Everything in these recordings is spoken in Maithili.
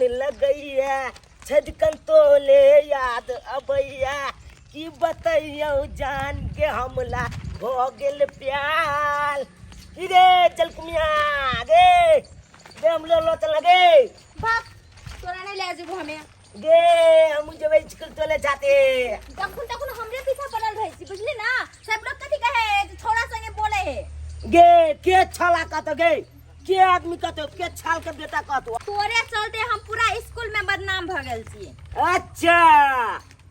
लगैया छदकन तोले याद अबैया की बतैयौ जान के हमला भऽ गेल प्यार की रे जलकुमिया गे गे हम लो चल गे बाप तोरा नहीं ले जेबो हमे गे हम जेबै स्कूल तोले जाते जखन तखन हमरे पीछा पड़ल रहै छी बुझली ना सब लोग कथी कहे जे छोड़ा संगे बोले हे गे के छला कहतो गे के आदमी कहतो के छाल के बेटा कहतो तोरे चलते हम पूरा स्कूल में बदनाम भ गेल छी अच्छा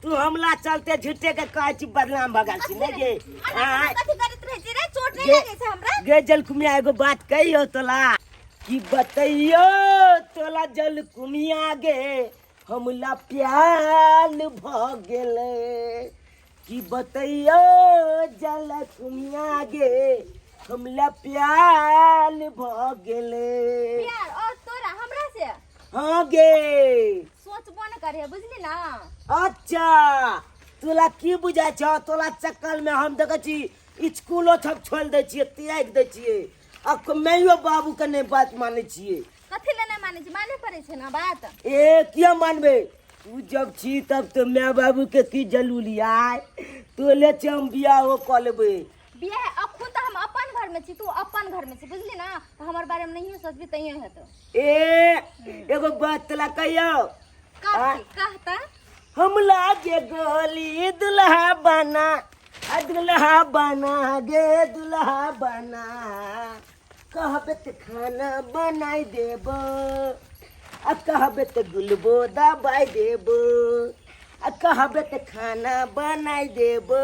तू हमला चलते झूठे के कहै छी बदनाम भऽ गेल छी नहि गे आँय? कथी करैत रहै छी रे चोट नहीं गे- लगे छै हमरा गे जलकुमिया एगो बात कहियो तोला कि बतैयो तोला जलकुमिया गे हमला प्याल भऽ गेलै कि बतैयो जलकुमिया गे हमला प्याल भऽ गेलै प्यार और तोरा हमरा से हाँ गे सोचबो न करे बुझली ना अच्छा तोला की बुझाइ छौ तोला चक्कर में हम देखै छी स्कूलो सब छोड़ि दै छियै त्यागि दै छियै आ माइयो बाबू के नहि बात मानै छियै कथी ले नहि मानै छी माने पड़ै छै ना बात ए किया मानबै तू जब छी तब तो माय बाबू के की जरूरी आय तोले छै हम बियाहो कऽ लेबै बियाह अखुन तऽ हम अपन घर में छी तू अपन घर में छी बुझली ना तऽ हमर बारे में नहियो सोचबी तैयो हेतौ ए एगो बात तोला कहियौ कथी कहता हम लागे गोली दुल्हा बना आ दुल्हा बना गे दुल्हा बना कहबे त खाना बनाई देबो आ कहबे त गुलबो दबाई देबो आ कहबे त खाना बनाई देबो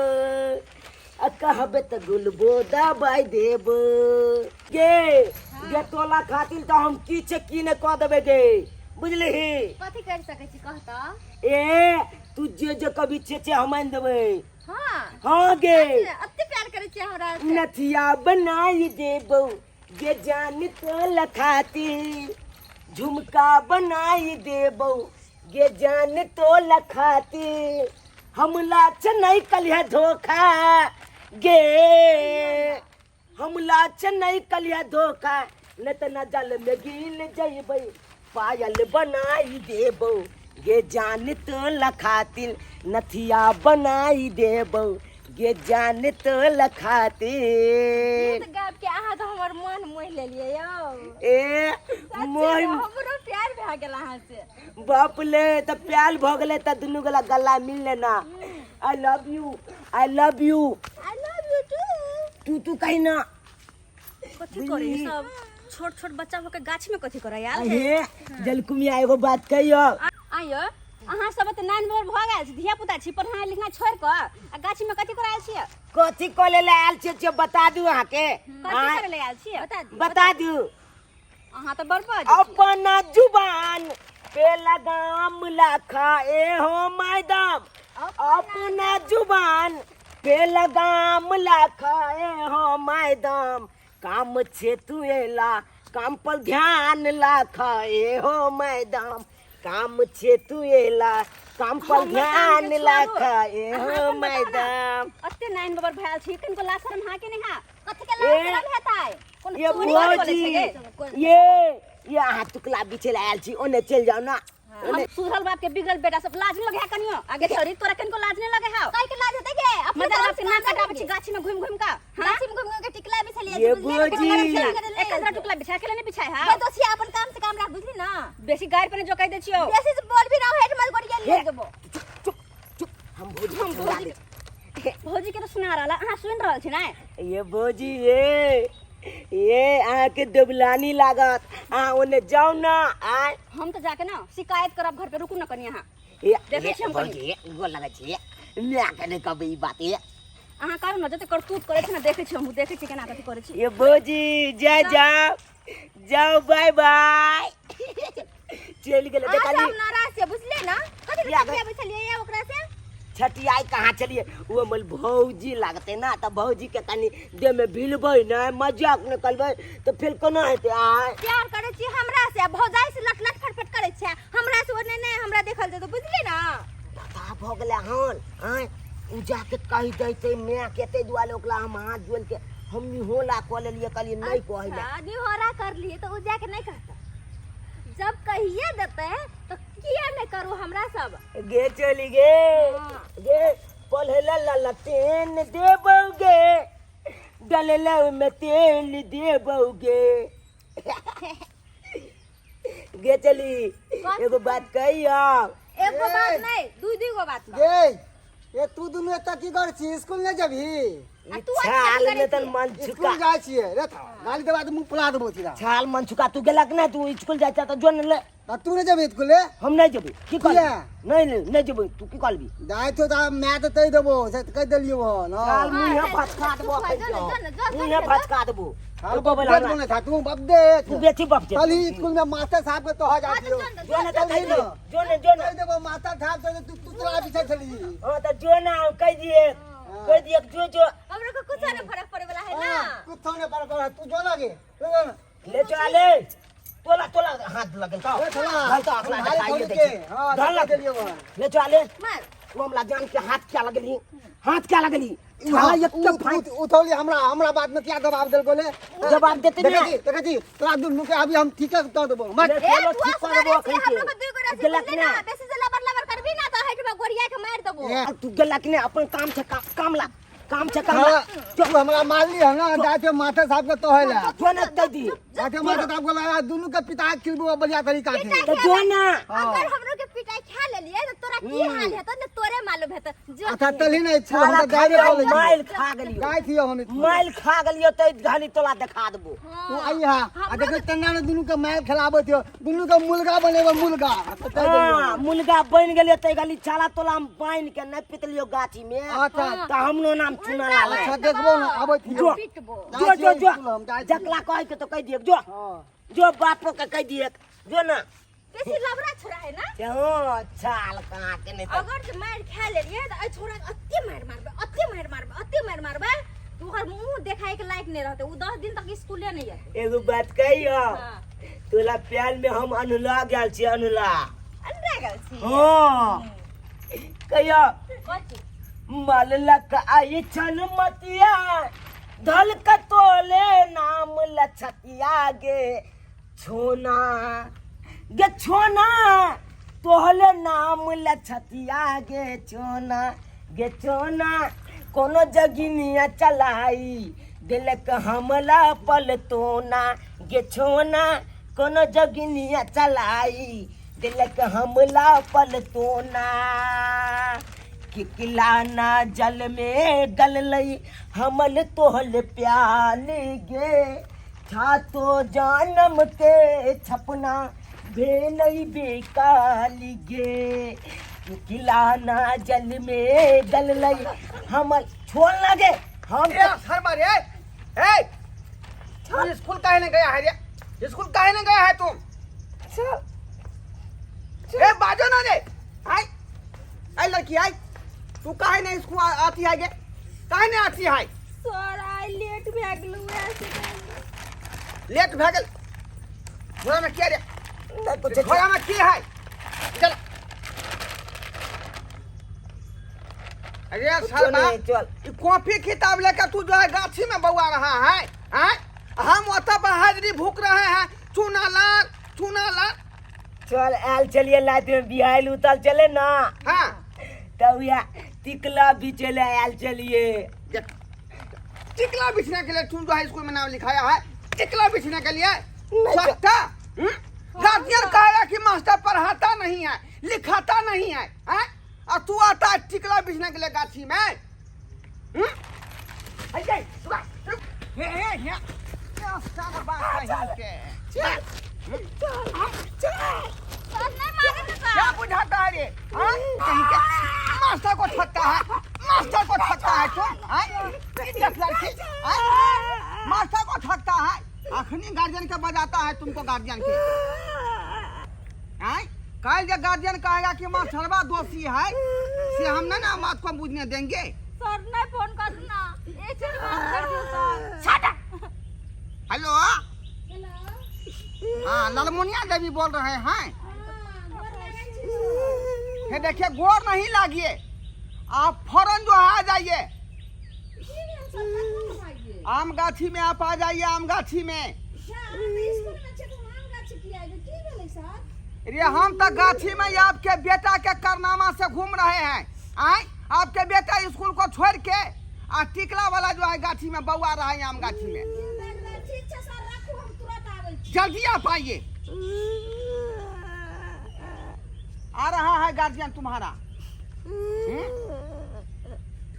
आ कहबे त गुलबो दबाई देबो गे गे तोला खातिर त हम की छै की नहि कऽ देबै गे बुझलिही कथी कर सकै छी कहता ए तू जे जे कभी छे छे हम आनि देबै हाँ हाँ गे अते प्यार करै छी हमरा से। नथिया बनाई देबो गे जान तो लखाती झुमका बनाई देबो गे जान तो लखाती हमला छ नहीं कलिया धोखा गे हमला छ नहीं कलिया धोखा न त न जल में गिल जइबै पायल बनाई देबो गे जान तो लखातिल नथिया बनाई देबो गे जान तो लखातिल गीत गाबि के अहाँ तऽ हमर मन मोहि लेलियै यौ ए सच्चे मोहि हमरो प्यार भए गेल अहाँ से बाप ले तऽ प्याल भऽ गेलै तऽ दुनू गोला गला मिल लेना I love you I love you I love you too तू तू कहीं ना कथी करे सब छोट छोट बच्चा होके गाछ में कथी करे यार हे जलकुमिया एगो बात कहियो आइयो अहाँ सब तऽ नान भोर भऽ गेल छी धिया पुता छी पढ़ाई लिखना छोड़ कऽ आ गाछ में कथी करे आयल छियै कथी कऽ ले आयल छियै से बता दू अहाँके कथी आँय, करे ले आयल छियै बता दी बता दू अहाँ तऽ बड़ बाजै छी अपना जुबान पे लगाम लाखा ए हो मैडम अपना जुबान पे लगाम लाखा ए हो मैडम काम छे तू एला काम पर ध्यान लाखा ए हो मैडम काम छे तू एला काम पर हमर काम ध्यान के छोड़ू। लाखा ए अहाँ हो अपन बताउ ना। मैडम अते नाइन बबर भयल छी कनिको लाज शरम हा के नहीं हा कथी के लाज ए, शरम हेतै कोनो ये चोरी वाली बोलै भौजी छै गे? ये अहाँ टुकला बिछे आयल छी ओने चलि जाउ ना हम सुधरल बाप के बिगड़ल बेटा सब लाज नहीं लगे है कनियो आगे छोरी तोरा कनिको लाज नहीं लगे है काहे के लाज हेतै गे अपने मदर तरफ बाप से के नाक काम कटाबै छी करबै। गाछी में घुम घुम का हां गाछी में घुम घुम के टिकला बिछलियै ये बुझलियै भौजी। एक अंदर टुकला बिछा के नहीं बिछाए हा बे दोसिया अपन काम से काम राख बुझली ना बेसी गायर पर जोकाई दे छियो बेसी से बोल भी ना हेठ मत गोड़िया ले जेबो चुप चुप चुप हम भौजी के सुना दै छी। भौजी के तो सुना रहल अहाँ सुन रहल छी ना ये भौजी ये ये अहाँके देवलानी लागत अहाँ ओने जाउ ना आय हम तो जाके ना शिकायत करब घर पे रुकू ना कनी अहाँ ये देखै छी हम कनी। भौजी गोर लगै छी माय के नहि कहबै ई बात ये अहाँ करू ना जते करतूत करै छी ना देखै छी हमहूँ देखै छी केना कथी करै छी ये भौजी जा जाओ जाओ बाय बाय चलि गेलै अहाँ देखली सब नाराज छियै बुझलियै ना कथी या के बैठलियै या ओकरा से छटियाइ कहाँ चलिए ओ हमर भौजी लागतै ना तऽ भौजी के कनि देह में भिलबै नहि मजाक नहि करबै तऽ फेर कोना हेतै आय प्यार करै छी हमरा से आ भौजाई से लट लट फटफट करै छियै हमरा से ओने नहि हमरा देखल जेतौ बुझलियै ना पता भऽ गेलै हन आँय ओ जाके कहि दैतै मायके ताहि दुआरे ओकरा हम हाथ जोड़ि के हम निहोला कऽ लेलियै कहलियै नहि कहै लए अच्छा, निहोरा कर लिए तो उ जाके नहीं कहता जब कहिए देते नहि करू हमरा सब। गे चली गे। हाँ। गे पढ़ला ला तेन देबौगे, डलला में तेल देबौगे। गे चली, एगो बात कहियो। एगो बात नहीं, दुई दुई गो बात बा। गे, ए तू दुनू एतऽ की करै छी? स्कूल नहि जेबही? आ तू अच्छा छाल करै में तन छी। मन छुका। स्कूल जाइ छियै रे, था गाली देबा तऽ मुँह फुला देबो सीधा। छाल मन छुका, तू गेलक ना? तू स्कूल जाइ छ तऽ जो ने ले। तऽ तू नहि जेबही स्कूल? हम नहीं जेबै। की कहलबी? किया? नहीं नहीं नहीं जेबै। तू की कहलबी? जाइ छौ तऽ माय तऽ कहि देबो से तऽ कहि देलियौ हन। छाल हँ। मुँहे फचका देबो। चुप हो, जो ने, जो ने, जो, जो मुँहे ने, जो। फचका देबो। छाल एको बेला बब्बे हमरा। बोलै था तू बब्बे। तू बेसी बप कल जेबी। ही स्कूल में मास्टर साहब के तोह हाँ, जाइ तऽ छियौ। जो ने, जो ने जो तऽ ने। कहि दे, जो ने, जो ने। कहि देबो मास्टर साहब से तू तू तोरा पीछे छली। हाँ तऽ जो ना, कहि दिए, कहि दिए, जो जो। हमरो के कुछ नहीं फर्क पड़े वाला है ना। हाँ, कुछो नहि फरक पड़ै, तू जो लगे जो ना। ले चले, तोला तोला हाथ लगल का। ए थोड़ा। धल तो अखला भारी देखाइए थोड़ी दै के, छी। हाँ, धल देखा लग। देलियौ हन। ले चले। मार। मामला जान के हाथ क्या लगली, हाथ क्या लगली छाला एक तो फाइट। उठौली हमरा हमरा बात में क्या दबाव देलको ले? जवाब देते देखै ना। छी, देखै छी तोरा दुनू के अभी हम ठीके कर देबो मत। ले ए चलो, तू ठीक कर असगर देबो छी, अखन हमरो के। के दुई गोरा छी, गेलक बुझली ना? ना? बेसी से लबर लबर करबी ना तऽ हटबा गोरिया के मारि देबो। ए, तू गेलक ने? अपन काम छै, काम काम ला, काम छै, काम ला। हाँ, तू हमरा मारली है ना, जाइ छै मास्टर साहब के तोहे ले। जो ने कहि दी। जाइ छै मास्टर साहब के लगा दुनू के पिता खिलबो बढ़िया तरीका से। तऽ जो ना। अगर हमरो के पिटाई खा लेलिए तऽ तोरा की हाल हेतौ ने, तोरे मालूम हेतौ। जो। अच्छा तली नहीं छी हम साला तऽ जाइबे खा कॉलेज। माइल खा गेलियो। जाइ छियै हम स्कूल। माइल खा गेलियो तऽ घाली तोला देखा देबो। तू आई हा आ देखै तन्ना ने दुनू के मार खेलाबै छियो, दुनू के मुर्गा बनेबै मुर्गा। तऽ कहि देलियौ। हाँ, मुर्गा बनि गेलियो तऽ गली छाला तोला हम बान्हि के नहि पितलियो गाछी में। अच्छा। तऽ हमरो नाम चुना लाल। अच्छा देखबो ने, आबै छियौ। जो। पिटबो। जो जो जो। स्कूल हम जाइ छियै। जकला कहै के तो कहि दियक, जो। हाँ। जो, बापो के कहि दियक, जो ना। बेसी लबरा छोरा है ना। हाँ, छाल कहाँ के नहीं तऽ अगर जे मारि खा लेलिए तऽ एहि छोरा के अते मारि मारबै, अते मारि मारबै, अते मारि मारबै तऽ ओकर मुंह देखाय के लायक नहि रहतै। ओ 10 दिन तक स्कूले नहि जेतै। एगो बात कहियो? हाँ। तोला प्याल में हम अनुला गेल छी, अनुला। अंडा गेल छी। हाँ, कहियो। कथी? माललक आई छन मतिया धल कतोले नाम लछतिया गे छोना, गे छोना, तोहले नाम लछतिया गे छोना, गे छोना, कोनो जगिनिया चलाई दिलक हमला पलतोना गे छोना, कोनो जगिनिया चलाई दिलक हमला पलतोना, किकलाना जल में गललई हमल तोहल प्याल गे छातो जानम के छपना भेलई बेकाल गे, किकलाना जल में गललई हमल छोड़ लगे हम। ए शर्मा रे, ए तू स्कूल काहे नहीं गया है रे? स्कूल काहे नहीं गया है तुम? ए बाजो ना रे। आई आई लड़की आई, तू काहे नहीं स्कूल आती है गे? काहे नहीं आती है? सर, आइ लेट भए गेलौ ऐसे। लेट भए गेल? घोड़ा में क्या रे? नहीं कुछ। घोड़ा में की है? चल। अरे शर्मा, नहीं, चल। ई कॉपी किताब लेकर तू जो है गाछी में बौआ रहा है, हैं? हम ओतऽ बहादुरी भूख रहे हैं, चूना लाल, चूना लाल। चल, आयल चलिए लात में बिहाइल उतल चले ना। हाँ। तब वह टिकला बिचे ले आयल चलिए। टिकला बिछने के लिए तुम जो है स्कूल में नाम लिखाया है? टिकला बिछने के लिए? नहीं तो- सट्टा गार्जियन कहेगा कि मास्टर पढ़ाता नहीं है, लिखाता नहीं है, हैं? और तू आता है टिकला बिछने के लिए गाछी में, हम्म? ऐसे, रुक, रुक। हे, हे, हे। क्या सारा बात है इनके? सर, नहीं मारे ना सर। क्या बुझाता है रे, हाँ? कहीं के मास्टर को ठगता है, मास्टर को ठगता है तू, हाँ? इज्जत लड़की, हाँ? मास्टर को ठगता है। अखनी गार्जियन के बजाता है तुमको गार्जियन के, हाँ? कल जब गार्जियन कहेगा कि मास्टरवा दोषी है, से हम ना ना बात को बुझने देंगे। सर, नहीं फोन करना, एक चीज माफ कर दियो सर। हेलो, हाँ, ललमुनिया देवी बोल रहे हैं। ये देखिए, गोर नहीं लागिए, आप फौरन जो है आ जाइए आम गाछी में। आप आ जाइए आम गाछी में। रे हम तो गाछी में आपके बेटा के कारनामा से घूम रहे हैं। आए आपके बेटा स्कूल को छोड़ के आ टिकला वाला जो है गाछी में बौआ रहा है आम गाछी में। ठीक छै सर, राखू, हम तुरंत आबै छी। जल्दी आप आइए, आ रहा है गार्जियन तुम्हारा। हम्म?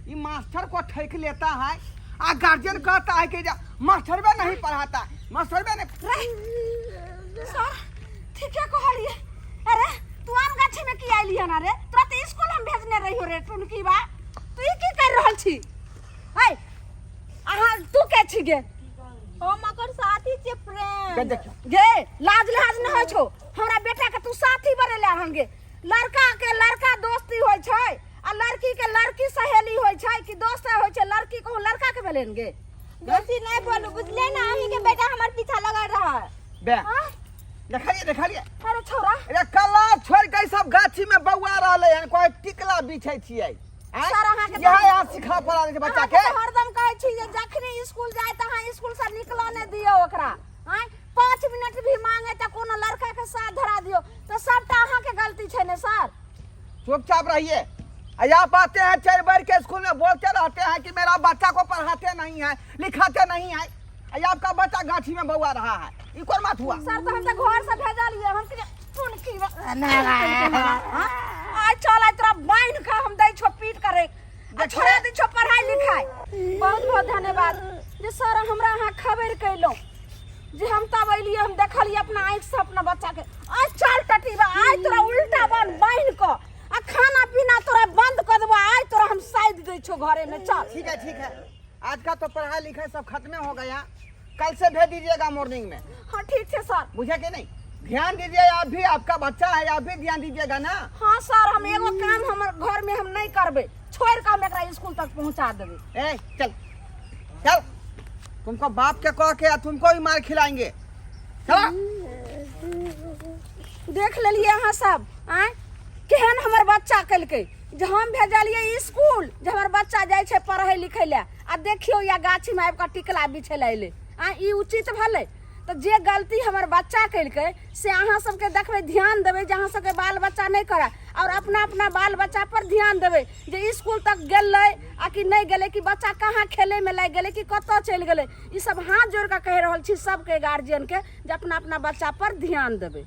ये मास्टर को ठेक लेता है आ गार्जियन कहता है कि मास्टर भी नहीं पढ़ाता, मास्टर भी नहीं। सर ठीके कहलिए। अरे तू आम गाछी में की आइली हन? रे तोरा तऽ स्कूल हम भेजने रहियो रे टुनकी बा, तू ई की कर रहल छी? है अहाँ तू के छी गे? हम ओकर साथी छियै फ्रेंड। देखियो गे, लाज लिहाज नहि होइ छौ? हमरा बेटा के तू साथी बनेले हन गे। लड़का के लड़का दोस्ती होइ छै आ लड़की के लड़की सहेली होइ छै कि दोस्त होइ छै? लड़की कहूँ लड़का के भेलै हन गे? बेसी नहि बोलू, बुझलियै ने? अहीं के बेटा हमर पीछा लगल रहा। बे देखलिए देखलिए। अरे छोरा, अरे कला छोड़ के सब गाछी में बौआ रहले हन, कोई टिकला बिछै छियै। आँय? सर, अहाँके इएह यहाँ सिखा पड़ा दै छै बच्चा के। अहाँके तऽ हरदम कहै छी जे जखनी स्कूल जाय तऽ अहाँ स्कूल से निकलऽ नहि दियौ ओकरा। आँय, 5 मिनट भी मांगे तऽ कोनो लड़का के साथ धरा दियौ, तऽ सबटा अहाँके गलती छै ने सर? चुपचाप रहिए। आ आप आते हैं चढ़ बढ़ के स्कूल में बोलते रहते हैं कि मेरा बच्चा को पढ़ाते नहीं है, लिखाते नहीं है। आ आपका बच्चा गाछी में बौआ रहा है, ई कोन बात हुआ? सर, तऽ हम तऽ घर से भेजलियै हम कि सुन की आइ चल, आइ तोरा बान्हि कऽ हम दै छौ पीट करे आ छोड़ा दै छौ पढ़ाई लिखाई। बहुत बहुत धन्यवाद जे सर हमरा अहाँ खबर कयलहुँ जे हम तब अयलियै, हम देखलियै अपना आँखि से अपना बच्चा के। आइ चल टटीबा, आइ तोरा उल्टा बन बान्हि कऽ आ खाना पीना तोरा बंद कऽ देबो। आइ तोरा हम साइद दै छौ घरे में, चल। ठीक है, ठीक है। आज का तो पढ़ाई लिखाई सब खत्म हो गया, कल से भेज दीजिएगा मॉर्निंग में। हाँ, ठीक है सर। बुझे कि नहीं? ध्यान दीजिए आप भी, आपका बच्चा है, आप भी ध्यान दीजिएगा ना। हाँ सर, हम एगो काम हमर घर में हम नहीं करबे, छोड़ के हम एकरा स्कूल तक पहुंचा देबे। ए चल चल, तुमको बाप के कह के तुमको ही मार खिलाएंगे, चलो। देख लेलिए अहाँ सब, आँय, केहन हमर बच्चा केलकै जे हम भेजलियै स्कूल जे हमर बच्चा जाइ छै पढ़ै लिखै लए, आ देखियौ या गाछीमे आबि कऽ टिकला बिछै लए अयलै। आँय, ई उचित भेलै? तऽ जे गलती हमर बच्चा केलकै से अहाँ सबके देखबै, ध्यान देबै जे अहाँ सबके बाल बच्चा नहि करए आओर अपना अपना बाल बच्चा पर ध्यान देबै जे स्कूल तक गेलै आ कि नहि गेलै, कि बच्चा कहाँ खेलैमे लागि गेलै कि कतऽ चलि गेलै। ई सब हाथ जोड़ि कऽ कहि रहल छी सबके गार्जियनके जे अपना अपना बच्चा पर ध्यान देबै।